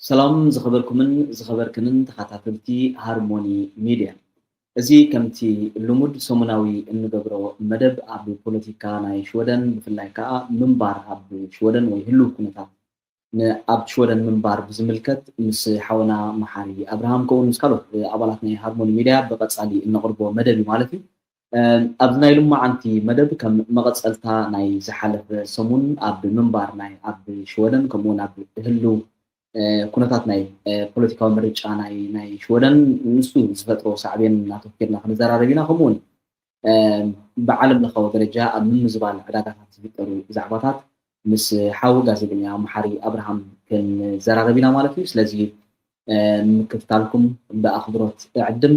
ሰላም ዝኸበርኩምን ዝኸበርክንን ተኸታተልቲ ሃርሞኒ ሚድያ። እዚ ከምቲ ልሙድ ሰሙናዊ እንገብሮ መደብ ኣብ ፖለቲካ ናይ ሽወደን ብፍላይ ከዓ ምንባር ኣብ ሽወደን ወይ ህሉው ኩነታት ን-፣ ኣብ ሽወደን ምንባር ብዝምልከት ምስ ሓውና መሓሪ ኣብርሃም ከምኡውን ምስ ካልኦት ኣባላት ናይ ሃርሞኒ ሚድያ ብቐጻሊ እነቕርቦ መደብ እዩ ማለት እዩ። ኣብዚ ናይ ሎማዓንቲ መደብ ከም መቐጸልታ ናይ ዝሓለፈ ሰሙን ኣብ ምንባር ናይ ኣብ ሽወደን ከምኡውን ኣብ ህሉው ኩነታት ናይ ፖለቲካዊ ምርጫ ናይ ናይ ሽወደን ንሱ ዝፈጥሮ ሳዕቤን እናተኮርና ክንዘራረብ ኢና። ከምኡውን ብዓለም ለኻዊ ደረጃ ኣብ ምምዝባል ዕዳጋታት ዝፍጠሩ ዛዕባታት ምስ ሓው ጋዜጠኛ መሓሪ ኣብርሃም ክንዘራረብ ኢና ማለት እዩ። ስለዚ ምክትታልኩም ብኣኽብሮት እዕድም።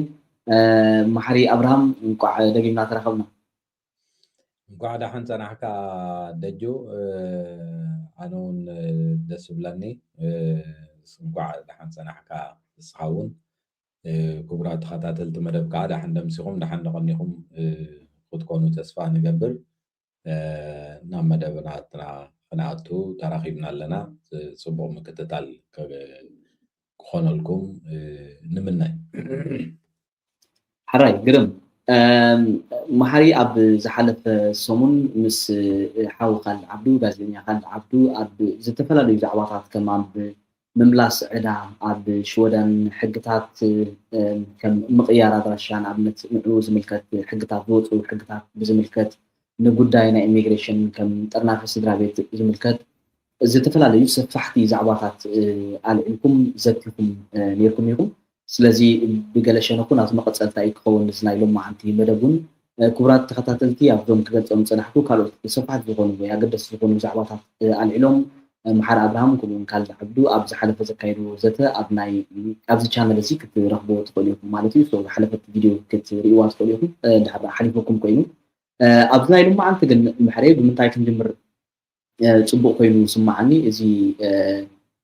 መሓሪ ኣብርሃም፣ እንቋዕ ደጊምና ተራኸብና። እንኳዕ ደሓን ጸናሕካ ደጁ። ኣነ እውን ደስ ይብለኒ። እንኳዕ ደሓን ጸናሕካ ንስኻ እውን። ክቡራት ተኸታተልቲ መደብ ከዓ ደሓን ደምሲኹም ደሓን ደቐኒኹም ክትኮኑ ተስፋ ንገብር። ናብ መደብና ክንኣቱ ተራኺብና ኣለና። ጽቡቕ ምክትታል ክኾነልኩም ንምናይ። ሓራይ ግርም። መሓሪ፣ ኣብ ዝሓለፈ ሰሙን ምስ ሓው ካልድ ዓብዱ፣ ጋዜጠኛ ካልድ ዓብዱ፣ ኣብ ዝተፈላለዩ ዛዕባታት ከም ኣብ ምምላስ ዕዳ ኣብ ሽወደን ሕግታት ከም ምቕያር ኣድራሻ ንኣብነት ንዕኡ ዝምልከት ሕግታት ዝወፁ ሕግታት ብዝምልከት ንጉዳይ ናይ ኢሚግሬሽን ከም ጥርናፈ ስድራ ቤት ዝምልከት ዝተፈላለዩ ሰፋሕቲ ዛዕባታት ኣልዒልኩም ዘቲኹም ነይርኩም ኢኹም። ስለዚ ብገለ ሸነኹ ናብቲ መቐፀልታ እዩ ክኸውን እዚ ናይ ሎማዓንቲ መደብ እውን። ክቡራት ተኸታተልቲ ኣብዞም ክገልፆም ዝፀናሕኩ ካልኦት ሰፋሕቲ ዝኾኑ ወይ ኣገደስቲ ዝኾኑ ዛዕባታት ኣልዒሎም መሓሪ ኣብርሃም ከምኡውን ካልድ ዓብዱ ኣብ ዝሓለፈ ዘካየድዎ ዘተ ኣብ ናይ ኣብዚ ቻነል እዚ ክትረኽብዎ ትኽእሉ ኢኹም ማለት እዩ። ዝሓለፈት ቪድዮ ክትርእይዋ ትኽእሉ ኢኹም ድሕር ሓሊፈኩም ኮይኑ። ኣብዚ ናይ ሎማዓንቲ ግን መሕረይ ብምንታይ ክንጅምር ፅቡቕ ኮይኑ ዝስማዓኒ፣ እዚ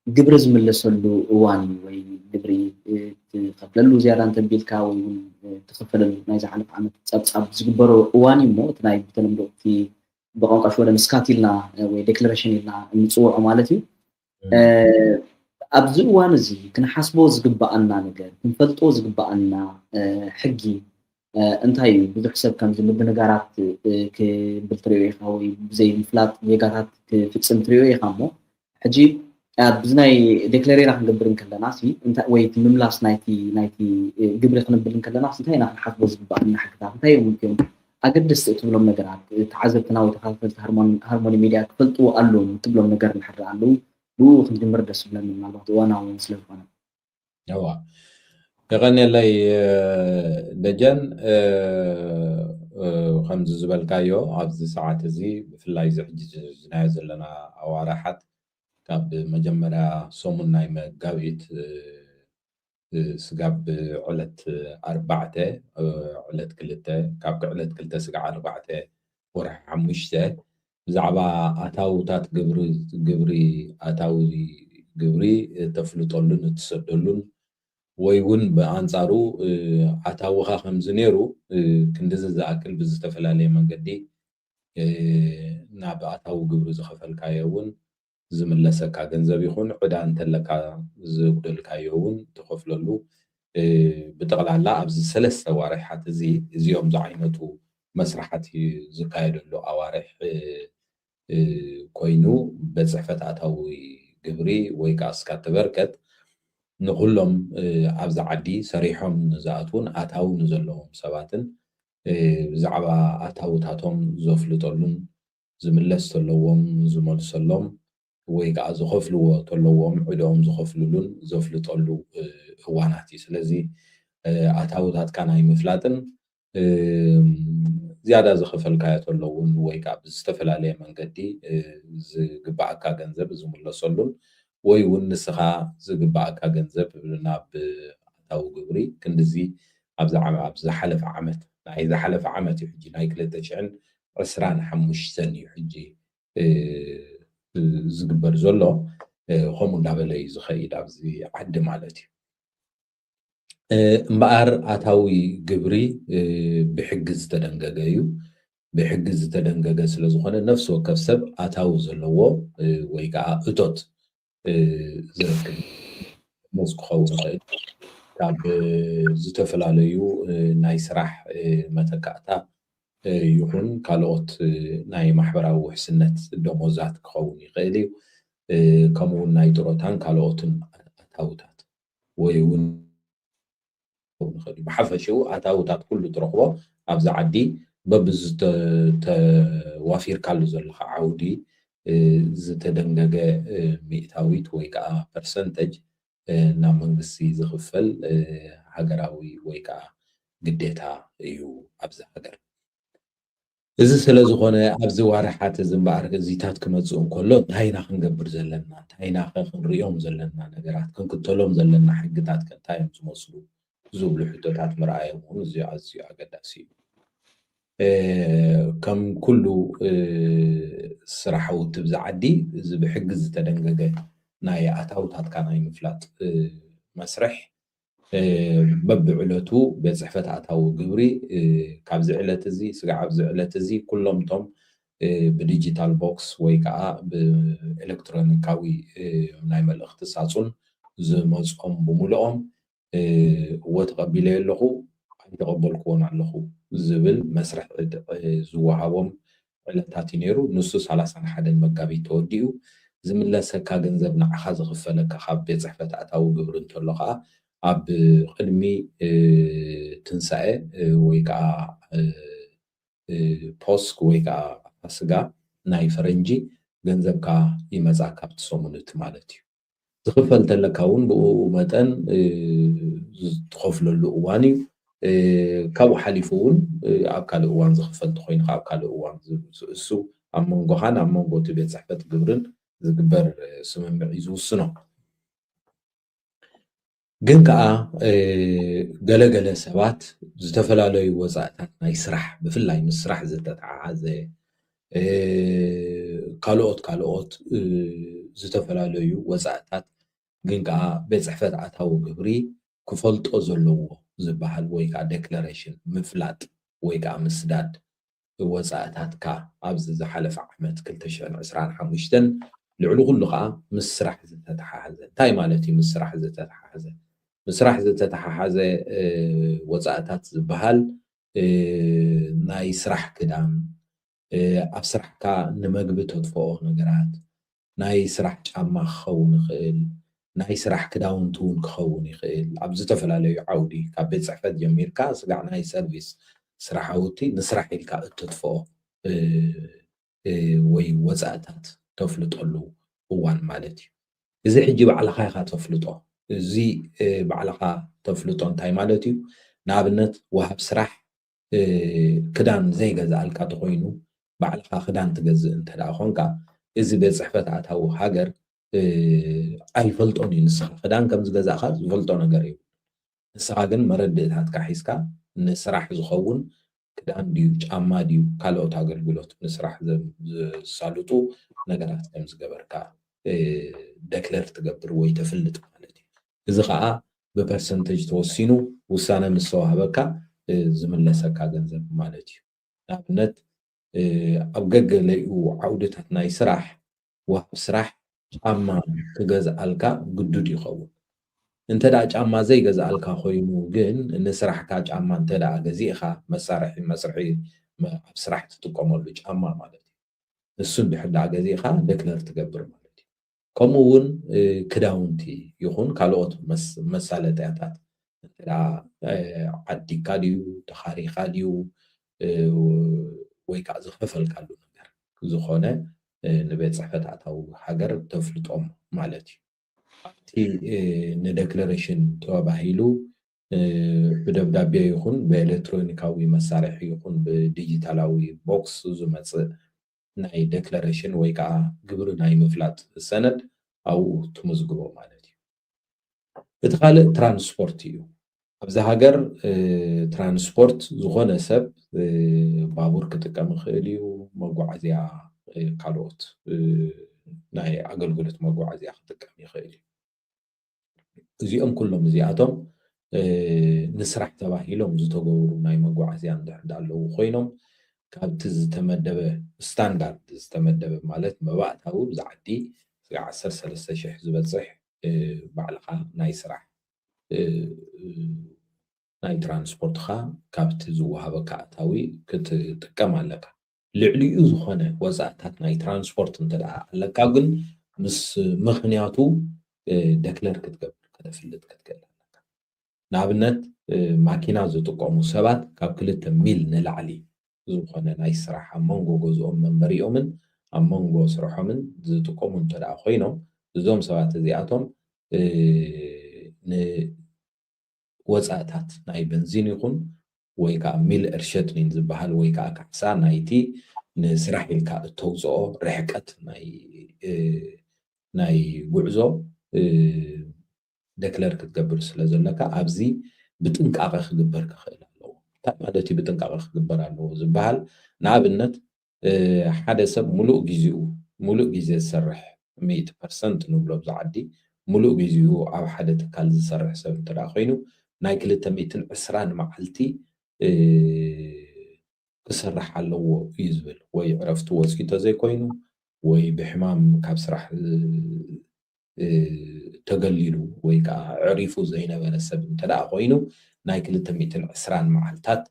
ግብሪ ዝምለሰሉ እዋን እዩ ወይ ግብሪ ትኸፍለሉ ዝያዳ እንተቢልካ ወይ እውን ትኸፈለሉ ናይ ዝሓለፈ ዓመት ፀብፃብ ዝግበሮ እዋን እዩ እሞ እቲ ናይ ብተለምዶ እቲ ብቋንቋ ሽወደን ስካት ኢልና ወይ ዴክለሬሽን ኢልና እንፅውዖ ማለት እዩ። ኣብዚ እዋን እዚ ክንሓስቦ ዝግበኣና ነገር፣ ክንፈልጦ ዝግበኣና ሕጊ እንታይ እዩ? ብዙሕ ሰብ ከምዚ ምድንጋራት ክብል ትሪኦ ኢኻ ወይ ብዘይ ምፍላጥ ጌጋታት ክፍፅም ትሪኦ ኢኻ እሞ ሕጂ ኣብዚ ናይ ዴክለሬራ ክንገብር እንከለና ሲ ወይ እቲ ምምላስ ናይቲ ናይቲ ግብሪ ክንብል እንከለና እንታይ ኢና ክንሓስቦ ዝግበኣና ሕግታት እንታይ እዮም እዮም ኣገደስቲ እትብሎም ነገራት ተዓዘብትና ወይ ተኸታተልቲ ሃርሞኒ ሚድያ ክፈልጥዎ ኣለዎም እትብሎም ነገር እንድሕር ኣለዉ ብኡ ክንጅምር ደስ ይብለኒ። ምናልባት እዋናዊ እውን ስለ ዝኾነ። እዋ የቐንየለይ ደጀን። ከምዚ ዝበልካዮ ኣብዚ ሰዓት እዚ ብፍላይ እዚ ሕጂ ዝናዮ ዘለና ኣዋርሓት ካብ መጀመርያ ሰሙን ናይ መጋቢት ስጋብ ዕለት ኣርባዕተ ዕለት ክልተ ካብ ዕለት ክልተ ስጋዕ ኣርባዕተ ወርሒ ሓሙሽተ ብዛዕባ ኣታውታት ግብሪ ግብሪ ኣታዊ ግብሪ እተፍልጠሉን እትሰደሉን ወይ እውን ብኣንፃሩ ኣታውኻ ከምዚ ነይሩ ክንድዚ ዝኣክል ብዝተፈላለየ መንገዲ ናብ ኣታዊ ግብሪ ዝኸፈልካዮ እውን ዝምለሰካ ገንዘብ ይኹን ዕዳ እንተለካ ዝጉደልካዮ እውን ትኸፍለሉ ብጠቕላላ ኣብዚ ሰለስተ ዋርሕሓት እዚ እዚኦም ዝዓይነቱ መስራሓት ዝካየደሉ ኣዋርሕ ኮይኑ ቤት ፅሕፈት ኣታዊ ግብሪ ወይ ከዓ ስካትተቨርከት ንኩሎም ኣብዚ ዓዲ ሰሪሖም ንዝኣትውን ኣታዊ ንዘለዎም ሰባትን ብዛዕባ ኣታውታቶም ዘፍልጠሉን ዝምለስ ተለዎም ዝመልሰሎም ወይ ከዓ ዝኸፍልዎ ተለዎም ዕድኦም ዝኸፍልሉን ዘፍልጠሉ እዋናት እዩ። ስለዚ ኣታውታትካ ናይ ምፍላጥን ዝያዳ ዝኸፈልካዮ ተለውን ወይ ከዓ ብዝተፈላለየ መንገዲ ዝግባኣካ ገንዘብ ዝምለሰሉን ወይ እውን ንስኻ ዝግባኣካ ገንዘብ ናብ ኣታዊ ግብሪ ክንድዚ ኣብዚ ዝሓለፈ ዓመት ናይ ዝሓለፈ ዓመት እዩ ሕጂ ናይ ክልተ ሽሕን ዕስራን ሓሙሽተን እዩ ሕጂ ዝግበር ዘሎ። ከምኡ እንዳበለ እዩ ዝኸይድ ኣብዚ ዓዲ ማለት እዩ። እምበኣር ኣታዊ ግብሪ ብሕጊ ዝተደንገገ እዩ። ብሕጊ ዝተደንገገ ስለዝኾነ ነፍሲ ወከፍ ሰብ ኣታዊ ዘለዎ ወይ ከዓ እቶት ዝረክብ ደሞዝ ክኸውን ይኽእል፣ ካብ ዝተፈላለዩ ናይ ስራሕ መተካእታ ይኹን ካልኦት ናይ ማሕበራዊ ውሕስነት ደሞዛት ክኸውን ይኽእል እዩ። ከምኡ እውን ናይ ጥሮታን ካልኦትን ኣታውታት ወይ እውን ንኽእል እዩ። ብሓፈሽኡ ኣታውታት ኩሉ ትረኽቦ ኣብዚ ዓዲ በብዝተዋፊርካሉ ዘለኻ ዓውዲ ዝተደንገገ ሚእታዊት ወይ ከዓ ፐርሰንተጅ ናብ መንግስቲ ዝኽፈል ሃገራዊ ወይ ከዓ ግዴታ እዩ ኣብዚ ሃገር። እዚ ስለ ዝኾነ ኣብዚ ዋርሓት እዚ እምበኣር እዚታት ክመፅእ እንከሎ እንታይ ኢና ክንገብር ዘለና፣ እንታይ ኢና ኸ ክንሪኦም ዘለና ነገራት፣ ክንክተሎም ዘለና ሕግታት ከ እንታይ እዮም ዝመስሉ ዝብሉ ሕቶታት ምርኣዮም እውን እዚ ኣዝዩ ኣገዳሲ እዩ። ከም ኩሉ ስራሕውቲ ብዚ ዓዲ እዚ ብሕጊ ዝተደንገገ ናይ ኣታውታትካ ናይ ምፍላጥ መስርሕ በብዕለቱ ቤት ፅሕፈት ኣታዊ ግብሪ ካብዚ ዕለት እዚ ስጋዕ ኣብዚ ዕለት እዚ ኩሎም እቶም ብዲጂታል ቦክስ ወይ ከዓ ብኤሌክትሮኒካዊ ናይ መልእኽቲ ሳፁን ዝመፅኦም ብምልኦም እወ ተቐቢለዮ ኣለኹ ኣይተቐበልክዎን ኣለኹ ዝብል መስርሕ ዝወሃቦም ዕለታት እዩ ነይሩ። ንሱ ሰላሳን ሓደን መጋቢት ተወዲኡ ዝምለሰካ ገንዘብ ንዓኻ ዝኽፈለካ ካብ ቤት ፅሕፈት ኣታዊ ግብሪ እንተሎ ከዓ ኣብ ቅድሚ ትንሳኤ ወይ ከዓ ፖስክ ወይ ከዓ ፋስጋ ናይ ፈረንጂ ገንዘብካ ይመፃካ ኣብቲ ሰሙን እቲ ማለት እዩ። ዝኽፈል ተለካ እውን ብኡ መጠን ትኸፍለሉ እዋን እዩ። ካብኡ ሓሊፉ እውን ኣብ ካልእ እዋን ዝኽፈል ተኮይኑ ኣብ ካልእ እዋን እሱ ኣብ መንጎኻን ኣብ መንጎ እቲ ቤት ፅሕፈት ግብርን ዝግበር ስምምዕ እዩ ዝውስኖ። ግን ከዓ ገለገለ ሰባት ዝተፈላለዩ ወፃእታት ናይ ስራሕ ብፍላይ ምስ ስራሕ ዝተተሓሓዘ ካልኦት ካልኦት ዝተፈላለዩ ወፃእታት ግን ከዓ ቤት ፅሕፈት ኣታዊ ግብሪ ክፈልጦ ዘለዎ ዝበሃል ወይ ከዓ ዴክለሬሽን ምፍላጥ ወይ ከዓ ምስዳድ ወፃእታትካ ኣብዚ ዝሓለፈ ዓመት ክልተ ሽሕን ዕስራን ሓሙሽተን ልዕሊ ኩሉ ከዓ ምስ ስራሕ ዝተተሓሓዘ እንታይ ማለት እዩ? ምስ ስራሕ ዝተተሓሓዘ ምስ ስራሕ ዝተተሓሓዘ ወፃእታት ዝበሃል ናይ ስራሕ ክዳን ኣብ ስራሕካ ንመግቢ ተጥፍኦ ነገራት ናይ ስራሕ ጫማ ክኸውን ይኽእል፣ ናይ ስራሕ ክዳውንቲ እውን ክኸውን ይኽእል። ኣብ ዝተፈላለዩ ዓውዲ ካብ ቤት ፅሕፈት ጀሚርካ ስጋዕ ናይ ሰርቪስ ስራሓውቲ ንስራሕ ኢልካ እተጥፍኦ ወይ ወፃእታት ተፍልጠሉ እዋን ማለት እዩ። እዚ ሕጂ ባዕልኻ ኢኻ ተፍልጦ። እዚ ባዕልኻ ተፍልጦ እንታይ ማለት እዩ? ንኣብነት ወሃብ ስራሕ ክዳን ዘይገዝኣልካ ተኮይኑ ባዕልኻ ክዳን ትገዝእ እንተ ደኣ ኮንካ እዚ ቤት ፅሕፈት ኣታዊ ሃገር ኣይፈልጦን እዩ። ንስኻ ክዳን ከም ዝገዛእካ ዝፈልጦ ነገር እዩ። ንስኻ ግን መረድእታትካ ሒዝካ ንስራሕ ዝኸውን ክዳን ድዩ ጫማ ድዩ ካልኦት ኣገልግሎት ንስራሕ ዘሳልጡ ነገራት ከም ዝገበርካ ደክለር ትገብር ወይ ተፍልጥ ማለት እዩ። እዚ ከዓ ብፐርሰንተጅ ተወሲኑ ውሳነ ምስ ተዋህበካ ዝምለሰካ ገንዘብ ማለት እዩ። ንኣብነት ኣብ ገገለኡ ዓውድታት ናይ ስራሕ ወሃብ ስራሕ ጫማ ክገዝኣልካ ግዱድ ይኸውን። እንተ ደኣ ጫማ ዘይገዝኣልካ ኮይኑ ግን ንስራሕካ ጫማ እንተ ደኣ ገዚእኻ መሳርሒ መስርሒ ኣብ ስራሕ ትጥቀመሉ ጫማ ማለት እዩ። ንሱ እንድሕር ደኣ ገዚእኻ ደክለር ትገብር ማለት እዩ። ከምኡ እውን ክዳውንቲ ይኹን ካልኦት መሳለጥያታት እንተ ደኣ ዓዲግካ ድዩ ተኻሪኻ ድዩ ወይ ከዓ ዝኸፈልካሉ ነገር ዝኾነ ንቤት ፅሕፈት ኣታዊ ሃገር ተፍልጦም ማለት እዩ። ኣብቲ ንደክለሬሽን ተባሂሉ ብደብዳቤ ይኹን ብኤሌክትሮኒካዊ መሳርሒ ይኹን ብዲጂታላዊ ቦክስ ዝመፅእ ናይ ደክለሬሽን ወይ ከዓ ግብሪ ናይ ምፍላጥ ሰነድ ኣብኡ ትምዝግቦ ማለት እዩ። እቲ ካልእ ትራንስፖርት እዩ። ኣብዚ ሃገር ትራንስፖርት ዝኾነ ሰብ ባቡር ክጥቀም ይኽእል እዩ፣ መጓዓዝያ ካልኦት ናይ ኣገልግሎት መጓዓዝያ ክጥቀም ይኽእል እዩ። እዚኦም ኩሎም እዚኣቶም ንስራሕ ተባሂሎም ዝተገብሩ ናይ መጓዓዝያ እንድሕር ኣለዉ ኮይኖም ካብቲ ዝተመደበ ስታንዳርድ ዝተመደበ ማለት መባእታዊ ብዛ ዓዲ ዓሰርተ ሰለስተ ሽሕ ዝበፅሕ ባዕልኻ ናይ ስራሕ ናይ ትራንስፖርትኻ ካብቲ ዝወሃበካ ኣታዊ ክትጥቀም ኣለካ። ልዕሊኡ ዝኾነ ወፃእታት ናይ ትራንስፖርት እንተ ኣለካ ግን ምስ ምኽንያቱ ደክለር ክትገብር ከተፍልጥ ክትክእል ኣለካ። ንኣብነት ማኪና ዝጥቀሙ ሰባት ካብ ክልተ ሚል ንላዕሊ ዝኾነ ናይ ስራሕ ኣብ መንጎ ገዝኦም መንበሪኦምን ኣብ መንጎ ስርሖምን ዝጥቀሙ እንተ ኮይኖም እዞም ሰባት እዚኣቶም ንወፃእታት ናይ በንዚን ይኹን ወይ ከዓ ሚል እርሸትኒን ዝበሃል ወይ ከዓ ካሕሳ ናይቲ ንስራሕ ኢልካ እተውፅኦ ርሕቀት ናይ ጉዕዞ ደክለር ክትገብር ስለ ዘለካ ኣብዚ ብጥንቃቐ ክግበር ክኽእል ኣለዎ። እንታይ ማለት እዩ ብጥንቃቐ ክግበር ኣለዎ ዝበሃል? ንኣብነት ሓደ ሰብ ሙሉእ ግዜኡ ሙሉእ ግዜ ዝሰርሕ ሚእቲ ፐርሰንት ንብሎ ኣብዚ ዓዲ ሙሉእ ግዜኡ ኣብ ሓደ ትካል ዝሰርሕ ሰብ እንተ ኮይኑ ናይ ክልተ ሚእትን ዕስራን መዓልቲ ክሰርሕ ኣለዎ እዩ ዝብል። ወይ ዕረፍቲ ወፂኡ ተዘይኮይኑ ወይ ብሕማም ካብ ስራሕ ተገሊሉ ወይ ከዓ ዕሪፉ ዘይነበረ ሰብ እንተ ኮይኑ ናይ ክልተ ሚእትን ዕስራን መዓልታት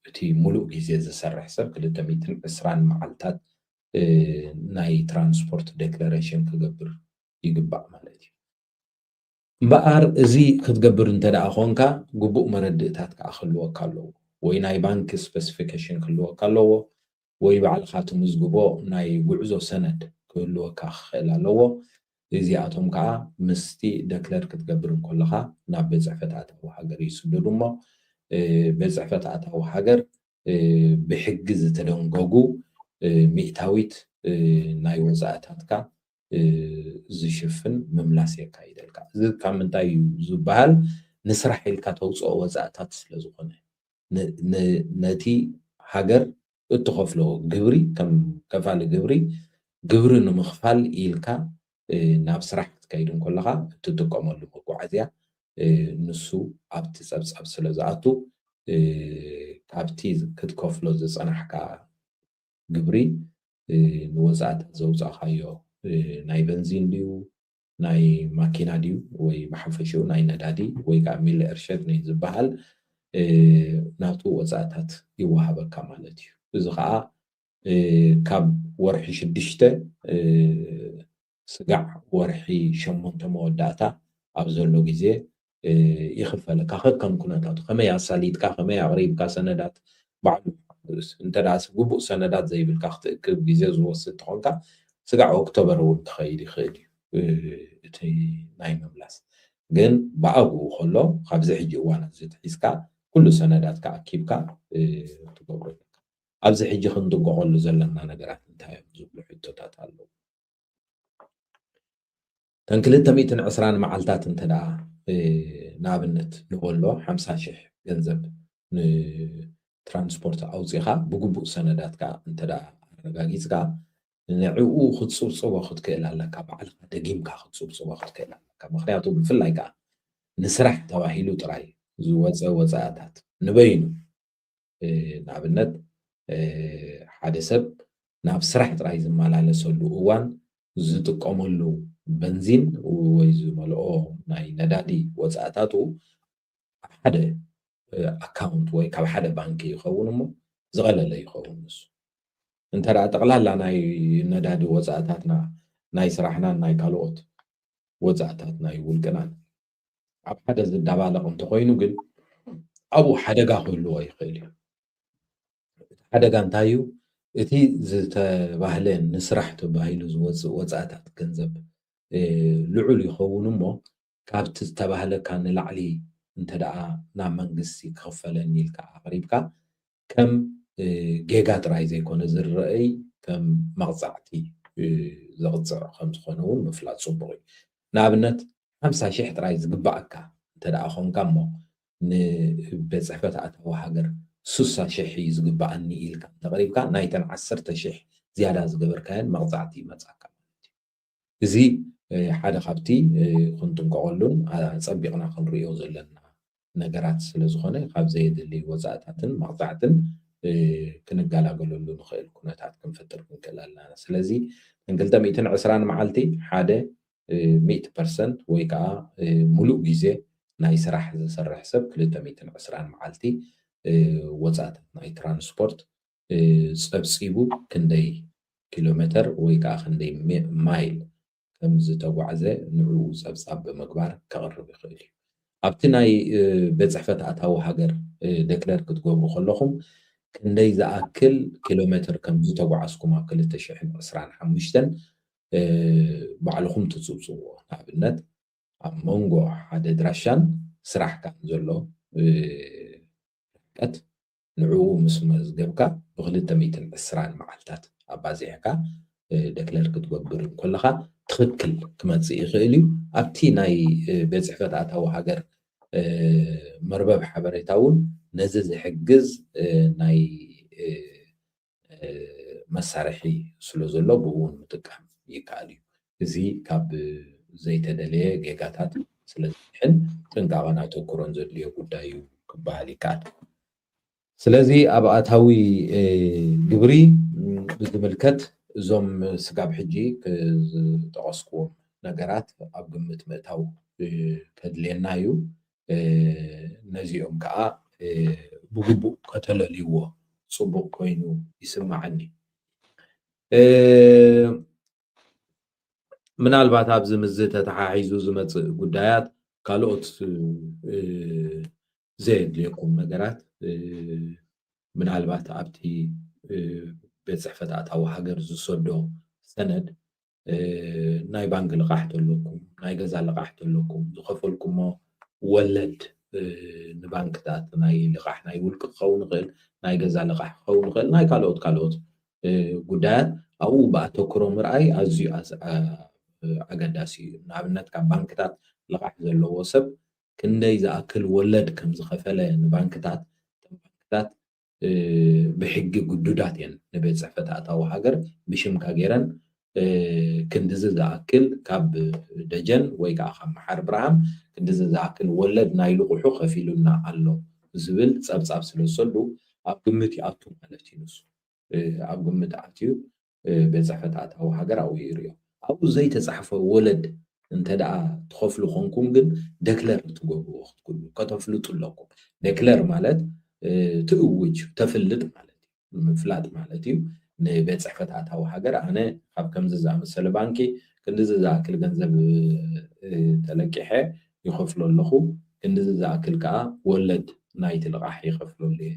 እቲ ሙሉእ ግዜ ዝሰርሕ ሰብ ክልተ ሚእትን ዕስራን መዓልታት ናይ ትራንስፖርት ዴክለሬሽን ክገብር ይግባእ ማለት እዩ። እምበኣር እዚ ክትገብር እንተ ደኣ ኾንካ ግቡእ መረድእታት ከዓ ክህልወካ ኣለዎ። ወይ ናይ ባንክ ስፐሲፊኬሽን ክህልወካ ኣለዎ፣ ወይ ባዕልኻ ትምዝግቦ ናይ ጉዕዞ ሰነድ ክህልወካ ክኽእል ኣለዎ። እዚኣቶም ከዓ ምስቲ ደክለር ክትገብር እንከለኻ ናብ ቤት ጽሕፈት ኣታዊ ሃገር ይስደዱ እሞ ቤት ጽሕፈት ኣታዊ ሃገር ብሕጊ ዝተደንገጉ ሚእታዊት ናይ ወፃእታትካ ዝሽፍን ምምላስ የካይደልካ። እዚ ካብ ምንታይ እዩ ዝበሃል? ንስራሕ ኢልካ ተውፅኦ ወፃእታት ስለ ዝኾነ ነቲ ሃገር እትኸፍሎ ግብሪ ከም ከፋሊ ግብሪ ግብሪ ንምኽፋል ኢልካ ናብ ስራሕ ክትከይድ እንከለኻ እትጥቀመሉ መጓዓዝያ ንሱ ኣብቲ ፀብፃብ ስለ ዝኣቱ ካብቲ ክትከፍሎ ዝፀናሕካ ግብሪ ንወፃእታት ዘውፃእካዮ ናይ በንዚን ድዩ ናይ ማኪና ድዩ ወይ ብሓፈሽኡ ናይ ነዳዲ ወይ ከዓ ሚለ እርሸት ናይ ዝበሃል ናቱ ወፃእታት ይወሃበካ ማለት እዩ። እዚ ከዓ ካብ ወርሒ ሽዱሽተ ስጋዕ ወርሒ ሸሞንተ መወዳእታ ኣብ ዘሎ ግዜ ይኽፈለካ ከከም ኩነታቱ ከመይ ኣሳሊጥካ ከመይ ኣቕሪብካ ሰነዳት ባዕሉ እንተ ግቡእ ሰነዳት ዘይብልካ ክትእክብ ግዜ ዝወስድ ተኾንካ ስጋዕ ኦክቶበር እውን ክኸይድ ይኽእል እዩ እቲ ናይ ምምላስ ግን ብኣብኡ ከሎ ካብዚ ሕጂ እዋን እዚ ትሒዝካ ኩሉ ሰነዳትካ ኣኪብካ ትገብሮ ኣለካ ኣብዚ ሕጂ ክንጥንቀቐሉ ዘለና ነገራት እንታይ እዮም ዝብሉ ሕቶታት ኣለዉ እተን ክልተ ሚእትን ዕስራን መዓልታት እንተ ደኣ ንኣብነት ንበሎ ሓምሳ ሽሕ ገንዘብ ንትራንስፖርት ኣውፂኻ ብግቡእ ሰነዳትካ እንተ ደኣ ኣረጋጊፅካ ንዕኡ ክትፅብፅቦ ክትክእል ኣለካ ባዕልካ ደጊምካ ክትፅብፅቦ ክትክእል ኣለካ ምክንያቱ ብፍላይ ከዓ ንስራሕ ተባሂሉ ጥራይ ዝወፀ ወፃእታት ንበይኑ ንኣብነት ሓደ ሰብ ናብ ስራሕ ጥራይ ዝመላለሰሉ እዋን ዝጥቀመሉ በንዚን ወይ ዝመልኦ ናይ ነዳዲ ወፃእታቱ ኣብ ሓደ ኣካውንት ወይ ካብ ሓደ ባንኪ ይኸውን እሞ ዝቐለለ ይኸውን ንሱ እንተ ጠቕላላ ናይ ነዳዲ ወፃእታትና ናይ ስራሕናን ናይ ካልኦት ወፃእታት ናይ ውልቅናን ኣብ ሓደ ዝዳባለቕ እንተኮይኑ ግን ኣብኡ ሓደጋ ክህልዎ ይኽእል እዩ። እቲ ሓደጋ እንታይ እዩ? እቲ ዝተባህለ ንስራሕ ተባሂሉ ዝወፅእ ወፃእታት ገንዘብ ልዑል ይኸውን እሞ ካብቲ ዝተባህለካ ንላዕሊ እንተ ደኣ ናብ መንግስቲ ክኽፈለኒ ኢልካ ኣቕሪብካ ከም ጌጋ ጥራይ ዘይኮነ ዝረኣይ ከም መቕፃዕቲ ዘቕፅዕ ከም ዝኾነ እውን ምፍላጥ ፅቡቕ እዩ። ንኣብነት ሓምሳ ሽሕ ጥራይ ዝግባኣካ እንተ ደኣ ኾንካ እሞ ንቤት ፅሕፈት ኣታዊ ሃገር ሱሳ ሽሕ እዩ ዝግባኣኒ ኢልካ እንተቕሪብካ ናይተን ዓሰርተ ሽሕ ዝያዳ ዝገበርካየን መቕፃዕቲ ይመፃካ ማለት እዩ። እዚ ሓደ ካብቲ ክንጥንቀቐሉን ኣፀቢቕና ክንሪኦ ዘለና ነገራት ስለ ዝኾነ ካብ ዘየድሊ ወፃእታትን መቕፃዕትን ክንገላገለሉ ንኽእል ኩነታት ክንፈጥር ክንክእል ኣለና። ስለዚ እተን ክልተ ሚእትን ዕስራን መዓልቲ ሓደ ሚእቲ ፐርሰንት ወይ ከዓ ሙሉእ ግዜ ናይ ስራሕ ዝሰርሕ ሰብ ክልተ ሚእትን ዕስራን መዓልቲ ወፃእታት ናይ ትራንስፖርት ፀብፂቡ ክንደይ ኪሎ ሜተር ወይ ከዓ ክንደይ ማይል ከም ዝተጓዕዘ ንዕኡ ፀብፃብ ብምግባር ከቕርብ ይኽእል እዩ። ኣብቲ ናይ ቤት ፅሕፈት ኣታዊ ሃገር ደክለር ክትገብሩ ከለኹም ክንደይ ዝኣክል ኪሎ ሜትር ከም ዝተጓዓዝኩም ኣብ ክልተ ሽሕን ዕስራን ሓሙሽተን ባዕልኹም ትፅብፅዎ። ንኣብነት ኣብ መንጎ ሓደ ድራሻን ስራሕካን ዘሎ ርሕቀት ንዕኡ ምስ መዝገብካ ብክልተ ሚእትን ዕስራን መዓልታት ኣባዚሕካ ደክለር ክትገብር እንከለኻ ትኽክል ክመፅእ ይኽእል እዩ። ኣብቲ ናይ ቤት ፅሕፈት ኣታዊ ሃገር መርበብ ሓበሬታ እውን ነዚ ዝሕግዝ ናይ መሳርሒ ስለ ዘሎ ብኡ እውን ምጥቃም ይከኣል እዩ። እዚ ካብ ዘይተደለየ ጌጋታት ስለ ዝድሕን ጥንቃቐን ኣተኩሮን ዘድልዮ ጉዳይ እዩ ክበሃል ይከኣል። ስለዚ ኣብ ኣታዊ ግብሪ ብዝምልከት እዞም ስጋብ ሕጂ ዝጠቐስኩዎም ነገራት ኣብ ግምት ምእታው ከድልየና እዩ። ነዚኦም ከዓ ብግቡእ ከተለልይዎ ፅቡቕ ኮይኑ ይስማዓኒ። ምናልባት ኣብዚ ምስዚ ተተሓሒዙ ዝመፅእ ጉዳያት ካልኦት ዘየድልየኩም ነገራት ምናልባት ኣብቲ ቤት ፅሕፈት ኣታዊ ሃገር ዝሰዶ ሰነድ ናይ ባንክ ልቓሕ ተለኩም፣ ናይ ገዛ ልቓሕ ተለኩም፣ ዝኸፈልኩሞ ወለድ ንባንክታት ናይ ልቓሕ ናይ ውልቂ ክኸውን ይኽእል፣ ናይ ገዛ ልቓሕ ክኸውን ይኽእል፣ ናይ ካልኦት ካልኦት ጉዳያት ኣብኡ ብኣተኩሮ ምርኣይ ኣዝዩ ኣገዳሲ እዩ። ንኣብነት ካብ ባንክታት ልቓሕ ዘለዎ ሰብ ክንደይ ዝኣክል ወለድ ከም ዝኸፈለ ንባንክታት፣ እተን ባንክታት ብሕጊ ግዱዳት እየን ንቤት ፅሕፈት ኣታዊ ሃገር ብሽምካ ገይረን ክንድዚ ዝኣክል ካብ ደጀን ወይ ከዓ ካብ መሓር ብርሃም ክንድዚ ዝኣክል ወለድ ናይ ልቑሑ ከፊሉና ኣሎ ዝብል ፀብፃብ ስለ ዝሰዱ ኣብ ግምት ይኣቱ ማለት እዩ። ንሱ ኣብ ግምት ኣትዩ ቤት ፅሕፈት ኣታዊ ሃገር ኣብኡ ይርእዮ። ኣብኡ ዘይተፃሕፈ ወለድ እንተ ደኣ ትኸፍሉ ኮንኩም ግን ደክለር ትገብርዎ ክትክሉ ከተፍልጡ ኣለኩም። ደክለር ማለት ትእውጅ፣ ተፍልጥ ማለት እዩ። ምፍላጥ ማለት እዩ። ንቤት ፅሕፈት ኣታዊ ሃገር ኣነ ካብ ከምዚ ዝኣመሰለ ባንኪ ክንድዚ ዝኣክል ገንዘብ ተለቂሐ ይኸፍሎ ኣለኹ፣ ክንድዚ ዝኣክል ከዓ ወለድ ናይቲ ልቓሕ ይኸፍለሉ እየ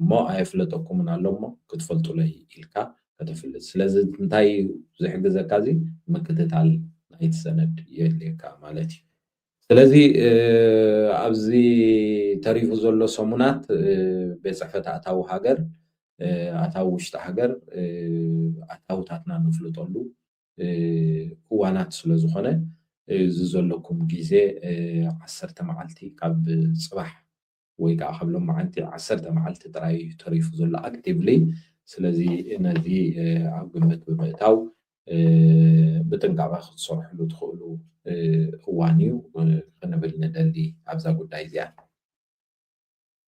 እሞ ኣየፍለጠኩምን ኣሎ እሞ ክትፈልጡለይ ኢልካ ከተፍልጥ። ስለዚ እንታይ እዩ ዝሕግዘካ? እዚ ምክትታል ናይቲ ሰነድ የድልየካ ማለት እዩ። ስለዚ ኣብዚ ተሪፉ ዘሎ ሰሙናት ቤት ፅሕፈት ኣታዊ ሃገር ኣታዊ ውሽጢ ሃገር ኣታውታትና ነፍልጠሉ እዋናት ስለ ዝኾነ እዚ ዘለኩም ግዜ ዓሰርተ መዓልቲ ካብ ፅባሕ ወይ ከዓ ካብ ሎማዓንቲ ዓሰርተ መዓልቲ ጥራይ እዩ ተሪፉ ዘሎ ኣክቲቭሊ። ስለዚ ነዚ ኣብ ግምት ብምእታው ብጥንቃቐ ክትሰርሕሉ ትኽእሉ እዋን እዩ ክንብል ንደሊ ኣብዛ ጉዳይ እዚኣ።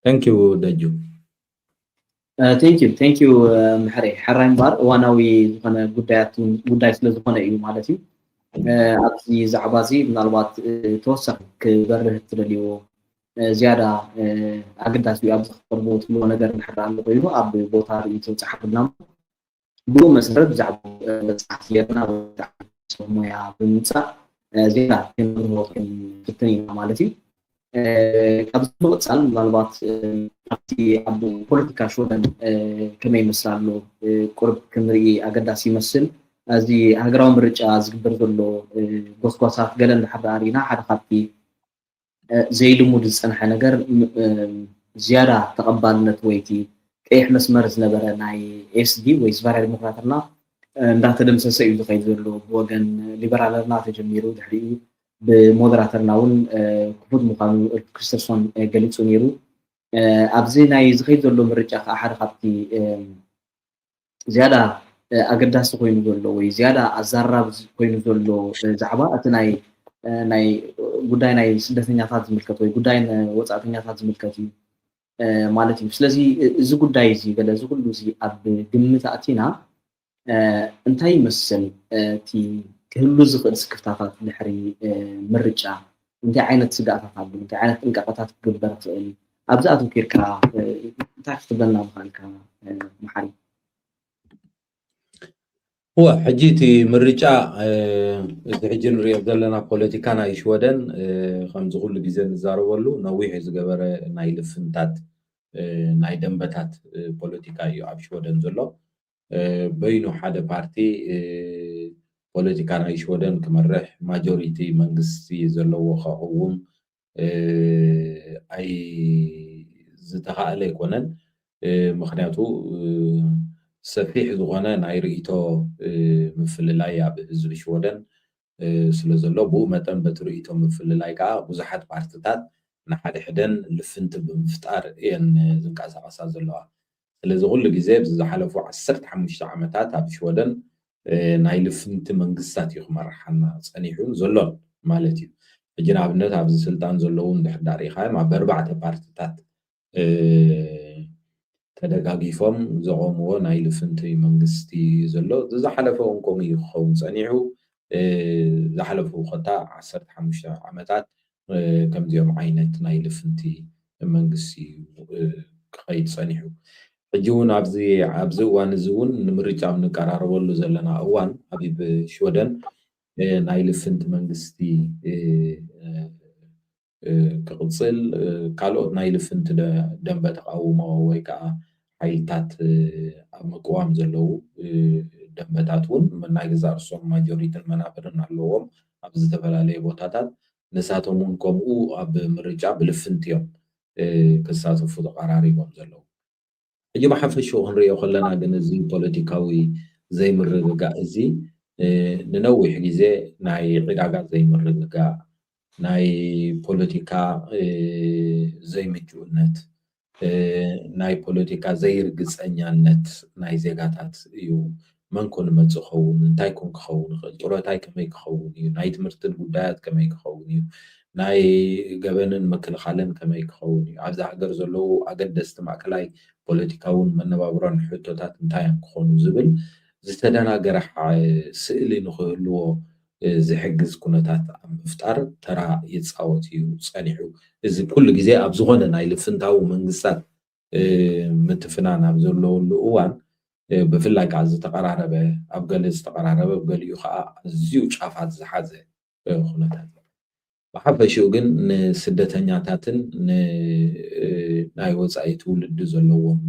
Thank you ደጁ። Thank you, thank you ምሕሬ። ሕራይ እምበኣር እዋናዊ ዝኾነ ጉዳያት ጉዳይ ስለ ዝኾነ እዩ ማለት እዩ። ኣብዚ ዛዕባ እዚ ምናልባት ተወሳኺ ክበርህ እትደልይዎ ዝያዳ ኣገዳሲ እዩ ኣብዚ ክተቕርብዎ ትብልዎ ነገር እንድሕር ኣሎ ኮይኑ ኣብ ቦታ ርእይቶ ጸሓፉልና። ብኡ መሰረት ብዛዕባ ጸሓፊ ጌርና ሰብ ሞያ ብምምጻእ ዝያዳ ክንብርሆ ክንፍትን ኢና ማለት እዩ። ካብዚ ብምቕጻል ምናልባት ኣብቲ ኣብ ፖለቲካ ሽወደን ከመይ ይመስል ኣሎ ቁርብ ክንርኢ ኣገዳሲ ይመስል። እዚ ሃገራዊ ምርጫ ዝግበር ዘሎ ጎስጓሳት ገለ እንድሕር ደኣ ርኢና ሓደ ካብቲ ዘይልሙድ ዝጸንሐ ነገር ዝያዳ ተቐባልነት ወይ እቲ ቀይሕ መስመር ዝነበረ ናይ ኤስዲ ወይ ዝባርያ ዲሞክራተርና እንዳተደምሰሰ እዩ ዝኸይድ ዘሎ። ብወገን ሊበራለርና ተጀሚሩ ድሕሪኡ ብሞደራተርና እውን ክፉት ምዃኑ ኡልፍ ክሪስተርሶን ገሊጹ ነይሩ። ኣብዚ ናይ ዝኸይድ ዘሎ ምርጫ ከዓ ሓደ ካብቲ ዝያዳ ኣገዳሲ ኮይኑ ዘሎ ወይ ዝያዳ ኣዛራቢ ኮይኑ ዘሎ ዛዕባ እቲ ናይ ናይ ጉዳይ ናይ ስደተኛታት ዝምልከት ወይ ጉዳይ ወፃእተኛታት ዝምልከት እዩ ማለት እዩ። ስለዚ እዚ ጉዳይ እዚ ገለ እዚ ኩሉ እዚ ኣብ ግምት ኣእቲና እንታይ ይመስል እቲ ክህሉ ዝኽእል ስክፍታታት ድሕሪ ምርጫ እንታይ ዓይነት ስጋኣታት ኣሎ? እንታይ ዓይነት ጥንቃቐታት ክግበር ይኽእል? ኣብዚ ኣተኪርካ እንታይ ክትብለና ምኽኣልካ መሓሪ? እወ፣ ሕጂ እቲ ምርጫ እቲ ሕጂ ንሪኦ ዘለና ፖለቲካ ናይ ሽወደን ከምዚ ኩሉ ግዜ ንዛረበሉ ነዊሕ ዝገበረ ናይ ልፍንታት ናይ ደንበታት ፖለቲካ እዩ ኣብ ሽወደን ዘሎ። በይኑ ሓደ ፓርቲ ፖለቲካ ናይ ሽወደን ክመርሕ ማጆሪቲ መንግስቲ ዘለዎ ከኸውን ኣይ ዝተኻእለ ኣይኮነን። ምክንያቱ ሰፊሕ ዝኾነ ናይ ርእይቶ ምፍልላይ ኣብ ህዝቢ ሽወደን ስለ ዘሎ፣ ብኡ መጠን በቲ ርእይቶ ምፍልላይ ከዓ ብዙሓት ፓርትታት ንሓድሕደን ልፍንቲ ብምፍጣር እየን ዝንቀሳቐሳ ዘለዋ። ስለዚ ኩሉ ግዜ ኣብዚ ዝሓለፉ ዓሰርተ ሓሙሽተ ዓመታት ኣብ ሽወደን ናይ ልፍንቲ መንግስታት እዩ ክመርሓና ጸኒሑን ዘሎን ማለት እዩ። ሕጂ ንኣብነት ኣብዚ ስልጣን ዘለዉ እንድሕር ዳኣ ርኢኻዮም ኣብ ኣርባዕተ ፓርትታት ተደጋጊፎም ዘቖምዎ ናይ ልፍንቲ መንግስቲ ዘሎ። ዝሓለፈ እውን ከምኡ እዩ ክኸውን ጸኒሑ። ዝሓለፉ ኮታ ዓሰርተ ሓሙሽተ ዓመታት ከምዚኦም ዓይነት ናይ ልፍንቲ መንግስቲ ክኸይድ ጸኒሑ። ሕጂ እውን ኣብዚ ኣብዚ እዋን እዚ እውን ንምርጫ ኣብ ንቀራረበሉ ዘለና እዋን ኣብ ሽወደን ናይ ልፍንቲ መንግስቲ ክቕፅል ካልኦት ናይ ልፍንቲ ደንበ ተቃውሞ ወይ ከዓ ሓይልታት ኣብ ምቅዋም ዘለዉ ደንበታት እውን ናይ ገዛእ ርእሶም ማጆሪትን መናብርን ኣለዎም ኣብ ዝተፈላለየ ቦታታት። ንሳቶም እውን ከምኡ ኣብ ምርጫ ብልፍንቲ እዮም ክሳተፉ ተቐራሪቦም ዘለዉ። ሕጂ ብሓፈሽኡ ክንሪኦ ከለና ግን እዚ ፖለቲካዊ ዘይምርግጋእ እዚ ንነዊሕ ግዜ ናይ ዕዳጋ ዘይምርግጋእ፣ ናይ ፖለቲካ ዘይምቹእነት፣ ናይ ፖለቲካ ዘይርግፀኛነት ናይ ዜጋታት እዩ። መን ኮን መፅእ ኸውን? እንታይ ኮን ክኸውን ይኽእል? ጡረታይ ከመይ ክኸውን እዩ? ናይ ትምህርትን ጉዳያት ከመይ ክኸውን እዩ? ናይ ገበንን ምክልኻልን ከመይ ክኸውን እዩ? ኣብዛ ሃገር ዘለዉ ኣገደስቲ ማእከላይ ፖለቲካውን መነባብሮን ሕቶታት እንታይ እዮም ክኾኑ ዝብል ዝተደናገረ ስእሊ ንክህልዎ ዝሕግዝ ኩነታት ኣብ ምፍጣር ተራ ይፃወት እዩ ፀኒሑ። እዚ ኩሉ ግዜ ኣብ ዝኾነ ናይ ልፍንታዊ መንግስታት ምትፍናን ኣብ ዘለወሉ እዋን ብፍላይ ከዓ ዝተቐራረበ ኣብ ገለ ዝተቐራረበ ኣብ ገሊኡ ከዓ ኣዝዩ ጫፋት ዝሓዘ ኩነታት። ብሓፈሽኡ ግን ንስደተኛታትን ናይ ወፃኢ ትውልዲ ዘለዎም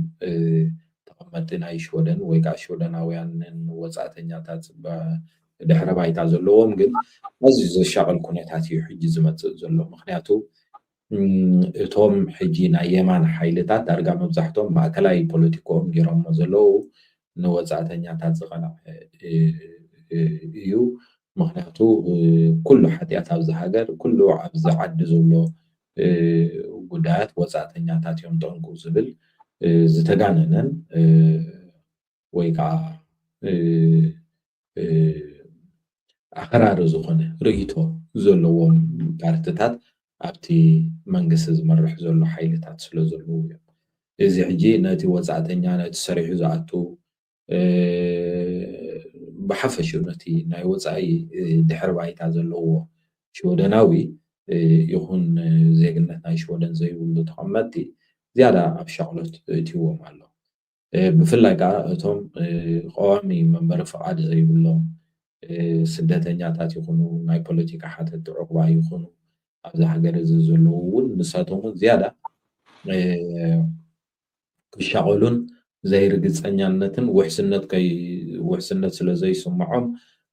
ተቐመጥቲ ናይ ሽወደን ወይ ከዓ ሽወደናውያንን ወፃእተኛታት ድሕረ ባይታ ዘለዎም ግን ኣዝዩ ዘሻቕል ኩነታት እዩ ሕጂ ዝመፅእ ዘሎ። ምክንያቱ እቶም ሕጂ ናይ የማን ሓይልታት ዳርጋ መብዛሕቶም ማእከላይ ፖለቲካኦም ገይሮሞ ዘለዉ ንወፃእተኛታት ዝቐንዐ እዩ። ምክንያቱ ኩሉ ሓጢኣት ኣብዚ ሃገር ኩሉ ኣብዚ ዓዲ ዘሎ ጉዳያት ወፃእተኛታት እዮም ጠንቁ ዝብል ዝተጋነነን ወይ ከዓ ኣኽራሪ ዝኾነ ርእይቶ ዘለዎም ፓርትታት ኣብቲ መንግስቲ ዝመርሕ ዘሎ ሓይልታት ስለ ዘለዉ እዮም። እዚ ሕጂ ነቲ ወፃእተኛ ነቲ ሰሪሑ ዝኣቱ ብሓፈሽኡ ነቲ ናይ ወፃኢ ድሕሪ ባይታ ዘለዎ ሽወደናዊ ይኹን ዜግነት ናይ ሽወደን ዘይብሉ ተቐመጥቲ ዝያዳ ኣብ ሻቕሎት እትይዎም ኣሎ። ብፍላይ ከዓ እቶም ቀዋሚ መንበሪ ፍቓድ ዘይብሎም ስደተኛታት ይኹኑ ናይ ፖለቲካ ሓተቲ ዑቕባ ይኹኑ ኣብዚ ሃገር እዚ ዘለዉ እውን ንሳቶም እውን ዝያዳ ክሻቐሉን ዘይርግፀኛነትን ውሕስነት ውሕስነት ስለ ዘይስምዖም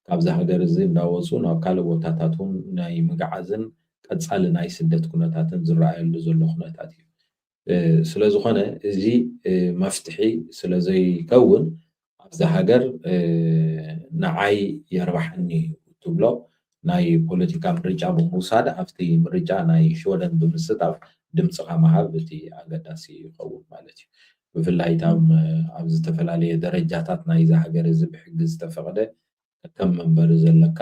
ካብዚ ሃገር እዚ እንዳወፁ ናብ ካልእ ቦታታት እውን ናይ ምግዓዝን ቀፃሊ ናይ ስደት ኩነታትን ዝረኣየሉ ዘሎ ኩነታት እዩ። ስለ ዝኾነ እዚ መፍትሒ ስለ ዘይከውን ኣብዚ ሃገር ንዓይ የርባሓኒ እዩ እትብሎ ናይ ፖለቲካ ምርጫ ብምውሳድ ኣብቲ ምርጫ ናይ ሽወደን ብምስታፍ ድምፅኻ ምሃብ እቲ ኣገዳሲ ይኸውን ማለት እዩ። ብፍላይ እቶም ኣብ ዝተፈላለየ ደረጃታት ናይዚ ሃገር እዚ ብሕጊ ዝተፈቕደ ከም መንበሪ ዘለካ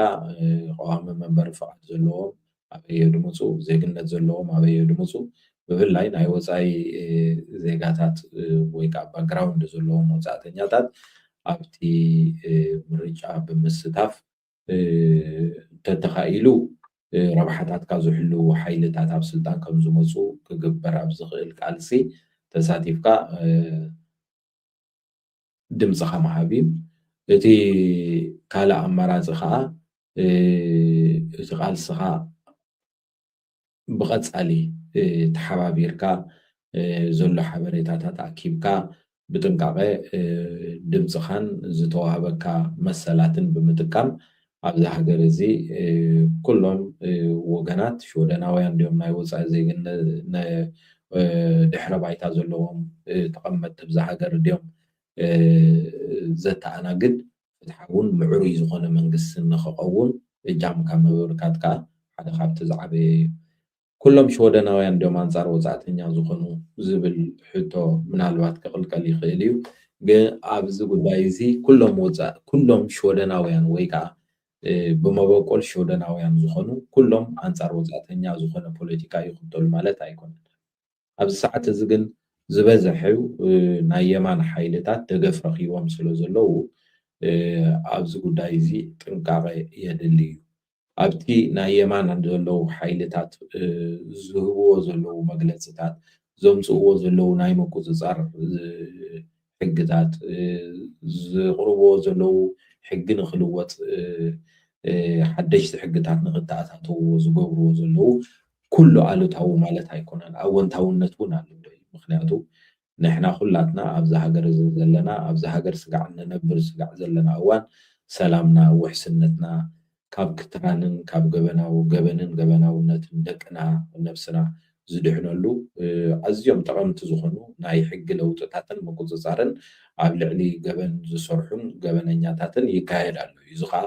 ቀዋሚ መንበሪ ፍቓድ ዘለዎም ኣበየ ድምፁ፣ ዜግነት ዘለዎም ኣበየ ድምፁ፣ ብፍላይ ናይ ወፃኢ ዜጋታት ወይ ከዓ ባክግራውንድ ዘለዎም ወፃእተኛታት ኣብቲ ምርጫ ብምስታፍ ተተኻኢሉ ረብሓታትካ ዝሕልዉ ሓይልታት ኣብ ስልጣን ከም ዝመፁ ክግበር ኣብ ዝኽእል ቃልሲ ተሳቲፍካ ድምፅኻ ምሃብ እዩ። እቲ ካልእ ኣማራፂ ከዓ እቲ ቃልስኻ ብቐፃሊ ተሓባቢርካ ዘሎ ሓበሬታታት ኣኪብካ ብጥንቃቐ ድምፅኻን ዝተዋህበካ መሰላትን ብምጥቃም ኣብዚ ሃገር እዚ ኩሎም ወገናት ሽወደናውያን ድዮም ናይ ወፃኢ ዜግነት ድሕረ ባይታ ዘለዎም ተቐመጥቲ ብዛ ሃገር ድዮም ዘተኣናግድ ፍትሓውን ምዕሩይ ዝኾነ መንግስቲ ንክኸውን እጃምካ ምብርካት ከዓ ሓደ ካብቲ ዝዓበየ እዩ። ኩሎም ሽወደናውያን ድዮም ኣንፃር ወፃእተኛ ዝኾኑ ዝብል ሕቶ ምናልባት ክቕልቀል ይኽእል እዩ። ግን ኣብዚ ጉዳይ እዚ ኩሎም ወፃ ኩሎም ሽወደናውያን ወይ ከዓ ብመበቆል ሽወደናውያን ዝኾኑ ኩሎም ኣንፃር ወፃእተኛ ዝኾነ ፖለቲካ ይኽተሉ ማለት ኣይኮነን። ኣብዚ ሰዓት እዚ ግን ዝበዝሐ ናይ የማን ሓይልታት ደገፍ ረኺቦም ስለ ዘለዉ ኣብዚ ጉዳይ እዚ ጥንቃቐ የድሊ እዩ። ኣብቲ ናይ የማን ዘለዉ ሓይልታት ዝህብዎ ዘለዉ መግለፅታት ዘምፅእዎ ዘለዉ ናይ ምቁፅፃር ሕግታት ዝቕርብዎ ዘለዉ ሕጊ ንክልወጥ ሓደሽቲ ሕግታት ንክተኣታተውዎ ዝገብርዎ ዘለዉ ኩሉ ኣሉታዊ ማለት ኣይኮነን። ኣወንታውነት እውን ኣለዎ። ምክንያቱ ንሕና ኩላትና ኣብዚ ሃገር እዚ ዘለና ኣብዚ ሃገር ስጋዕ እንነብር ስጋዕ ዘለና እዋን ሰላምና ውሕስነትና ካብ ክትራንን ካብ ገበናዊ ገበንን ገበናውነትን ደቅና ነብስና ዝድሕነሉ ኣዝዮም ጠቐምቲ ዝኾኑ ናይ ሕጊ ለውጥታትን ምቁፅፃርን ኣብ ልዕሊ ገበን ዝሰርሑን ገበነኛታትን ይካየድ ኣሎ። እዚ ከዓ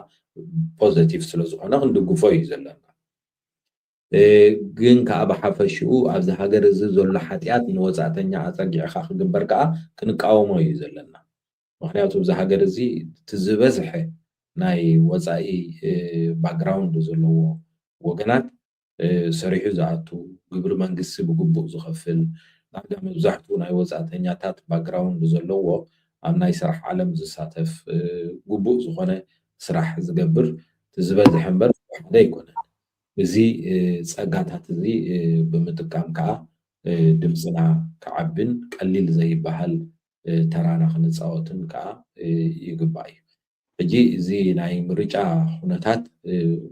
ፖዘቲቭ ስለዝኾነ ክንድግፎ እዩ ዘለና። ግን ከዓ ብሓፈሽኡ ኣብዚ ሃገር እዚ ዘሎ ሓጢኣት ንወፃእተኛ ኣፀጊዕካ ክግበር ከዓ ክንቃወሞ እዩ ዘለና። ምክንያቱ ኣብዚ ሃገር እዚ እቲ ዝበዝሐ ናይ ወፃኢ ባክግራውንድ ዘለዎ ወገናት ሰሪሑ ዝኣቱ ግብሪ መንግስቲ ብግቡእ ዝኸፍል ዳርጋ መብዛሕትኡ ናይ ወፃእተኛታት ባክግራውንድ ዘለዎ ኣብ ናይ ስራሕ ዓለም ዝሳተፍ ግቡእ ዝኾነ ስራሕ ዝገብር እቲ ዝበዝሐ እምበር ሓደ ኣይኮነን። እዚ ፀጋታት እዚ ብምጥቃም ከዓ ድምፅና ክዓብን ቀሊል ዘይበሃል ተራና ክንፃወትን ከዓ ይግባእ እዩ። ሕጂ እዚ ናይ ምርጫ ኩነታት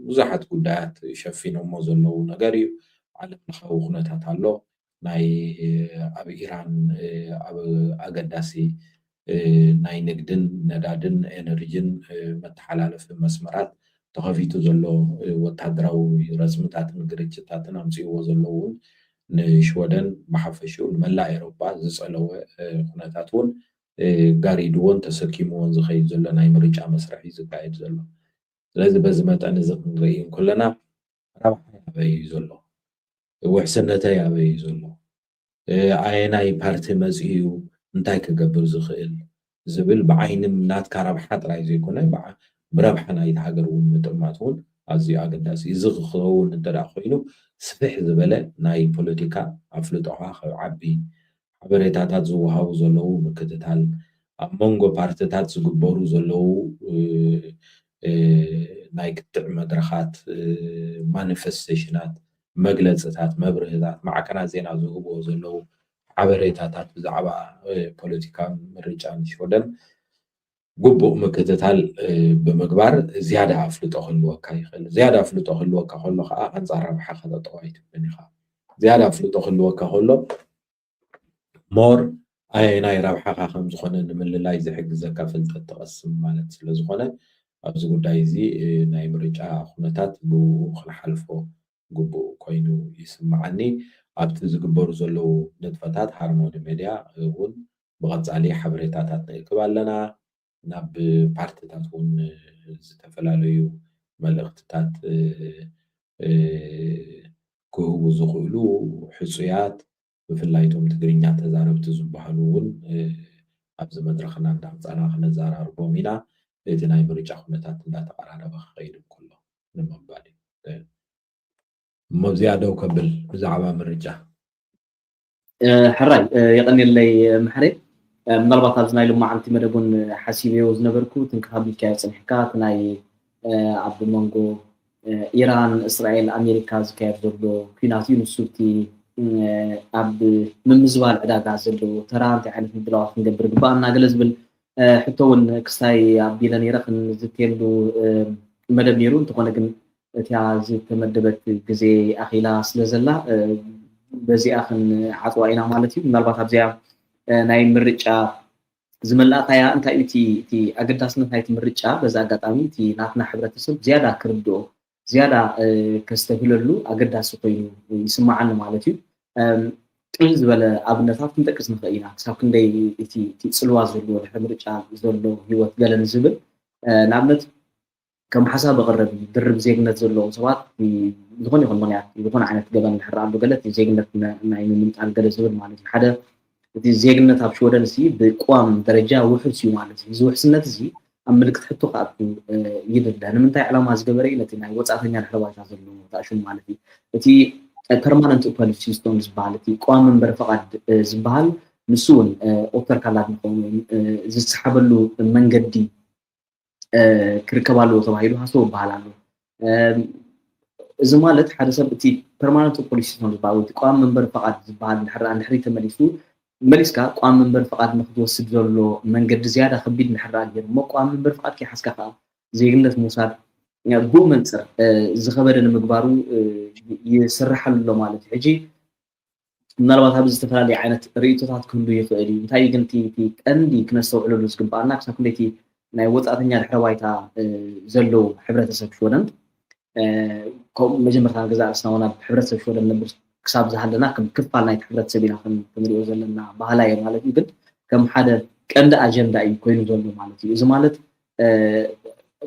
ብዙሓት ጉዳያት ሸፊኖሞ ዘለዉ ነገር እዩ። ዓለም ለኻዊ ኩነታት ኣሎ። ናይ ኣብ ኢራን ኣብ ኣገዳሲ ናይ ንግድን ነዳድን ኤነርጂን መተሓላለፊ መስመራት ተኸፊቱ ዘሎ ወታደራዊ ረፅምታትን ግርጭታትን ኣምፅእዎ ዘለዉ እውን ንሽወደን ብሓፈሽኡ ንመላእ ኤሮጳ ዝፀለወ ኩነታት እውን ጋሪድዎን ተሰኪምዎን ዝኸይድ ዘሎ ናይ ምርጫ መስርሕ እዩ ዝካየድ ዘሎ። ስለዚ በዚ መጠን እዚ ክንርኢ እንከለና ረብሓ ኣበይ እዩ ዘሎ? ውሕስነተይ ኣበይ እዩ ዘሎ? ኣየናይ ፓርቲ መፅኡ እዩ እንታይ ክገብር ዝኽእል ዝብል ብዓይኒ ናትካ ረብሓ ጥራይ ዘይኮነ ብረብሓ ናይቲ ሃገር እውን ምጥማት እውን ኣዝዩ ኣገዳሲ። እዚ ክኸውን እንተ ኮይኑ ስፍሕ ዝበለ ናይ ፖለቲካ ኣፍልጦኻ ክዓቢ ሓበሬታታት ዝወሃቡ ዘለዉ ምክትታል ኣብ መንጎ ፓርትታት ዝግበሩ ዘለዉ ናይ ክትዕ መድረኻት ማኒፌስቴሽናት መግለፅታት መብርህታት ማዕከናት ዜና ዝህብዎ ዘለዉ ሓበሬታታት ብዛዕባ ፖለቲካን ምርጫን ሽወደን ግቡእ ምክትታል ብምግባር ዝያዳ ኣፍልጦ ክህልወካ ይኽእል። ዝያዳ ኣፍልጦ ክህልወካ ከሎ ከዓ ኣንፃር ረብሓ ከተጠዋ ኣይትብልን ኢኻ። ዝያዳ ኣፍልጦ ክህልወካ ከሎ ሞር ኣየናይ ረብሓኻ ከም ዝኾነ ንምልላይ ዝሕግዘካ ፍልጠት ትቐስም ማለት ስለ ዝኾነ ኣብዚ ጉዳይ እዚ ናይ ምርጫ ኩነታት ብኡ ክንሓልፎ ግቡእ ኮይኑ ይስምዓኒ። ኣብቲ ዝግበሩ ዘለዉ ንጥፈታት ሃርሞኒ ሜድያ እውን ብቐፃሊ ሓበሬታታት ንእክብ ኣለና። ናብ ፓርትታት እውን ዝተፈላለዩ መልእኽትታት ክህቡ ዝኽእሉ ሕፁያት ብፍላይ እቶም ትግርኛ ተዛረብቲ ዝበሃሉ እውን ኣብዚ መድረኽና እንዳምፃና ክነዘራርቦም ኢና። እቲ ናይ ምርጫ ኩነታት እንዳተቐራረበ ክኸይድ እንከሎ ንምባል እዩ። እሞ ኣብዚኣ ደው ከብል ብዛዕባ ምርጫ። ሕራይ የቐንየለይ ምሕሬ። ምናልባት ኣብዚ ናይ ሎማዓንቲ መደብ እውን ሓሲበዮ ዝነበርኩ ትንክፍ ኣቢልካዮ ፀኒሕካ እቲ ናይ ኣብ መንጎ ኢራን፣ እስራኤል፣ ኣሜሪካ ዝካየድ ዘሎ ኲናት እዩ። ንሱ እቲ ኣብ ምምዝባል ዕዳጋ ዘለዎ ተራ እንታይ ዓይነት ምድላዋት ክንገብር ግባኣና ገለ ዝብል ሕቶ እውን ክስታይ ኣቢለ ነይረ ክንዝትየሉ መደብ ነይሩ። እንተኾነ ግን እቲያ ዝተመደበት ግዜ ኣኺላ ስለ ዘላ በዚኣ ክንዓፅዋ ኢና ማለት እዩ። ምናልባት ኣብዚኣ ናይ ምርጫ ዝመላእካያ እንታይ እዩ እቲ ኣገዳስነት ናይቲ ምርጫ? በዚ ኣጋጣሚ እቲ ናትና ሕብረተሰብ ዝያዳ ክርድኦ ዝያዳ ከስተብህለሉ ኣገዳሲ ኮይኑ ይስማዓኒ ማለት እዩ። ቅልል ዝበለ ኣብነታት ክንጠቅስ ንኽእል ኢና። ክሳብ ክንደይ እቲ ጽልዋ ዘለዎ ድሕሪ ምርጫ ዘሎ ህይወት ገለ ንዝብል ንኣብነት ከም ሓሳብ ኣቕርብ እዩ። ድርብ ዜግነት ዘለዎም ሰባት ዝኾነ ይኹን ምኽንያት ዝኾነ ዓይነት ገበን እንድሕር ኣሎ ገለ እቲ ዜግነት ናይ ምምንጣል ገለ ዝብል ማለት እዩ። ሓደ እቲ ዜግነት ኣብ ሽወደን እዚ ብቅዋም ደረጃ ውሑስ እዩ ማለት እዩ። እዚ ውሕስነት እዚ ኣብ ምልክት ሕቶ ክኣቱ ይድለ። ንምንታይ ዕላማ ዝገበረ እዩ? ነቲ ናይ ወጻእተኛ ድሕረ ባይታ ዘለዎ ተኣሽሙ ማለት እዩ። እቲ ፐርማነንት ኦፐን ሲስቶን ዝበሃል እቲ ቅዋም መንበሪ ፈቓድ ዝበሃል ንሱ እውን ኦተር ካላድ ንኸውን ዝሰሓበሉ መንገዲ ክርከብ ኣለዎ ተባሂሉ ሃሰው ይበሃል ኣሎ። እዚ ማለት ሓደ ሰብ እቲ ፐርማነንት ፖሊሲ ቶም ዝበሃል ወይ ቅዋም መንበሪ ፈቓድ ዝበሃል እንድሕር ደኣ እንድሕሪ ተመሊሱ መሊስካ ቅዋም መንበሪ ፈቓድ ንክትወስድ ዘሎ መንገዲ ዝያዳ ከቢድ እንድሕር ደኣ ገይሩ እሞ ቅዋም መንበሪ ፈቓድ ከይሓዝካ ከዓ ዜግነት ምውሳድ ብኡ መንፅር ዝኸበደ ንምግባሩ ይስርሓሉ ኣሎ ማለት እዩ። ሕጂ ምናልባት ኣብዚ ዝተፈላለየ ዓይነት ርእይቶታት ክህሉ ይኽእል እዩ። እንታይ ግን እቲ ቀንዲ ክነስተውዕለሉ ዝግባኣና ክሳብ ክንደይቲ ናይ ወፃእተኛ ድሕረ ባይታ ዘለዉ ሕብረተሰብ ሽወደን ከምኡ መጀመርታ ገዛ ርእስና እውን ኣብ ሕብረተሰብ ሽወደን ነብር ክሳብ ዝሃለና ከም ክፋል ናይቲ ሕብረተሰብ ኢና ክንሪኦ ዘለና ባህላ እየ ማለት እዩ። ግን ከም ሓደ ቀንዲ ኣጀንዳ እዩ ኮይኑ ዘሎ ማለት እዩ። እዚ ማለት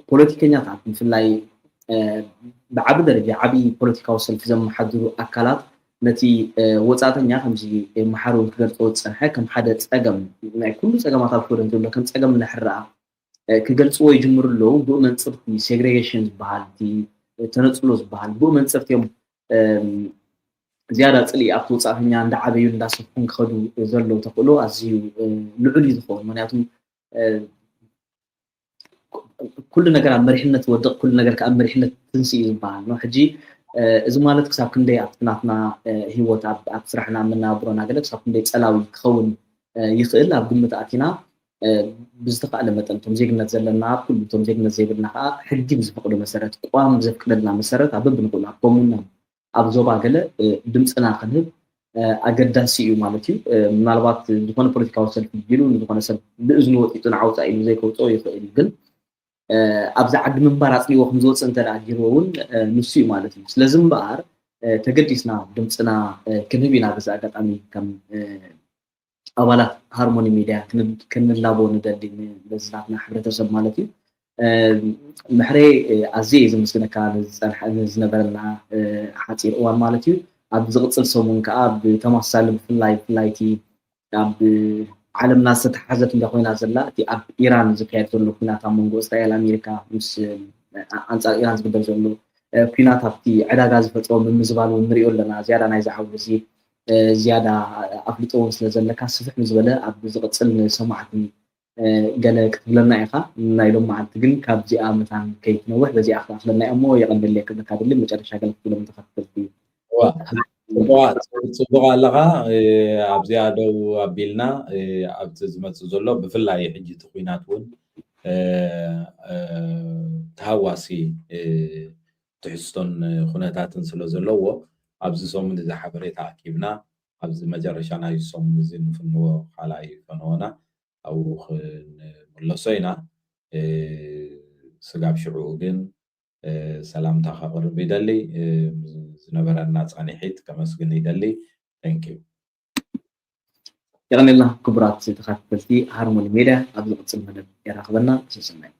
ፖለቲከኛታት ብፍላይ ብዓቢ ደረጃ ዓቢ ፖለቲካዊ ሰልፊ ዘመሓድሩ ኣካላት ነቲ ወፃእተኛ ከምዚ መሓር እውን ክገልፅዎ ዝፀንሐ ከም ሓደ ፀገም ናይ ኩሉ ፀገማት ኣብ ሽወደን ዘሎ ከም ፀገም እናሕረኣ ክገልፅዎ ይጅምሩ ኣለዉ። ብኡ መንፅርቲ ሴግሬጌሽን ዝበሃል እቲ ተነፅሎ ዝበሃል ብኡ መንፅርቲ እዮም ዝያዳ ፅልኢ ኣብቲ ወፃእተኛ እንዳዓበዩ እንዳሰፍሑን ክኸዱ ዘለዉ ተኽእሎ ኣዝዩ ልዑል እዩ ዝኸውን። ምክንያቱም ኩሉ ነገር ኣብ መሪሕነት ወድቕ ኩሉ ነገር ከዓ ኣብ መሪሕነት ትንስእ እዩ ዝበሃል ነው። ሕጂ እዚ ማለት ክሳብ ክንደይ ኣብቲ ናትና ህይወት ኣብ ስራሕና መናብሮና ገለ ክሳብ ክንደይ ፀላዊ ክኸውን ይኽእል ኣብ ግምት ኣቲና ብዝተኻእለ መጠን እቶም ዜግነት ዘለና ኩሉ እቶም ዜግነት ዘይብልና ከዓ ሕጊ ብዝፈቅዶ መሰረት ቋም ብዘፍቅደልና መሰረት ኣብ በብንክእሉ ኣብ ኮሙና ኣብ ዞባ ገለ ድምፅና ክንህብ ኣገዳሲ እዩ ማለት እዩ። ምናልባት ዝኾነ ፖለቲካዊ ሰልፊ ቢሉ ንዝኾነ ሰብ ብእዝኑ ወጢጡ ንዓውፃ ኢሉ ዘይከውፅኦ ይኽእል እዩ። ግን ኣብዚ ዓዲ ምንባር ኣፅሊዎ ከም ዝወፅእ እንተ ገይርዎ እውን ንሱ እዩ ማለት እዩ። ስለዚ እምበኣር ተገዲስና ድምፅና ክንህብ ኢና። በዚ ኣጋጣሚ ከም ኣባላት ሃርሞኒ ሚድያ ክንላቦ ንደሊ ነዚ ናትና ሕብረተሰብ ማለት እዩ። ምሕሬ ኣዝየ እየ ዘመስግነካ ንዝፀንሐ ዝነበረና ሓፂር እዋን ማለት እዩ። ኣብ ዝቕፅል ሰሙን ከዓ ብተመሳሳሊ ብፍላይ ብፍላይ እቲ ኣብ ዓለምና ዝተተሓዘት እንዳ ኮይና ዘላ እቲ ኣብ ኢራን ዝካየድ ዘሎ ኩናት ኣብ መንጎ እስራኤል ኣሜሪካ ምስ ኣንፃር ኢራን ዝግበር ዘሎ ኩናት ኣብቲ ዕዳጋ ዝፈጥሮ ምምዝባል እውን ንሪኦ ኣለና። ዝያዳ ናይዚ ዓውዲ እዚ ዝያዳ ኣፍልጦ እውን ስለ ዘለካ ስፍሕ ንዝበለ ኣብ ዝቕፅል ንሰማዕቲ ገለ ክትብለና ኢኻ። ናይ ሎም መዓልቲ ግን ካብዚኣ መታን ከይትነውሕ በዚኣ ክትኣኽለና እሞ የቐንለይ ክብለካ ደሊ መጨረሻ ገለ ክትብሎም ተኸትልቲ ፅቡቕ ኣለኻ። ኣብዚኣ ደው ኣቢልና ኣብቲ ዝመፅእ ዘሎ ብፍላይ ሕጂ እቲ ኩናት እውን ተሃዋሲ ትሕዝቶን ኩነታትን ስለ ዘለዎ ኣብዚ ሰሙን እዚ ሓበሬታ ኣኪብና ኣብዚ መጨረሻ ናይ ሰሙን እዚ ንፍንዎ ካልኣይ ፈነወና ኣብኡ ክንምለሶ ኢና። ስጋብ ሽዑ ግን ሰላምታ ከቕርብ ይደሊ። ዝነበረና ፃንሒት ከመስግን ይደሊ። Thank you። የቐንየልና ክቡራት ተኸታተልቲ ሃርሞኒ ሜድያ ኣብ ዝቕፅል መደብ የራኽበና። ሰሰናይ።